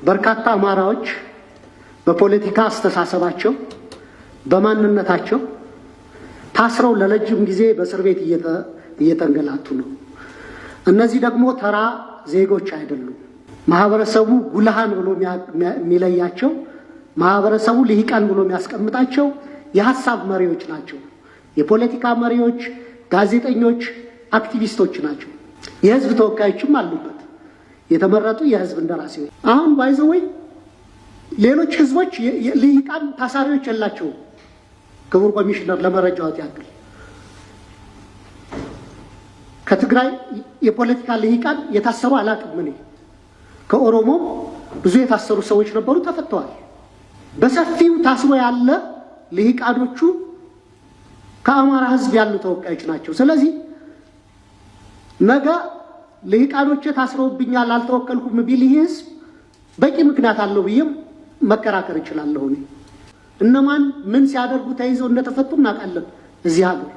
በርካታ አማራዎች በፖለቲካ አስተሳሰባቸው፣ በማንነታቸው ታስረው ለረጅም ጊዜ በእስር ቤት እየተንገላቱ ነው። እነዚህ ደግሞ ተራ ዜጎች አይደሉም። ማህበረሰቡ ጉልሃን ብሎ የሚለያቸው፣ ማህበረሰቡ ልሂቃን ብሎ የሚያስቀምጣቸው የሀሳብ መሪዎች ናቸው። የፖለቲካ መሪዎች፣ ጋዜጠኞች፣ አክቲቪስቶች ናቸው። የህዝብ ተወካዮችም አሉበት፣ የተመረጡ የህዝብ እንደራሴዎች። አሁን by the way ሌሎች ህዝቦች ልሂቃን ታሳሪዎች የላቸውም። ክቡር ኮሚሽነር፣ ለመረጃዎት ያክል ከትግራይ የፖለቲካ ልሂቃን የታሰሩ አላውቅም እኔ። ከኦሮሞም ብዙ የታሰሩ ሰዎች ነበሩ፣ ተፈተዋል። በሰፊው ታስሮ ያለ ልሂቃኖቹ ከአማራ ህዝብ ያሉ ተወካዮች ናቸው። ስለዚህ ነገ ልሂቃኖቼ ታስረውብኛል፣ አልተወከልኩም ቢል ይህ ህዝብ በቂ ምክንያት አለው ብዬም መከራከር እችላለሁ እኔ። እነማን ምን ሲያደርጉ ተይዘው እንደተፈቱ እናውቃለን እዚህ ሀገር።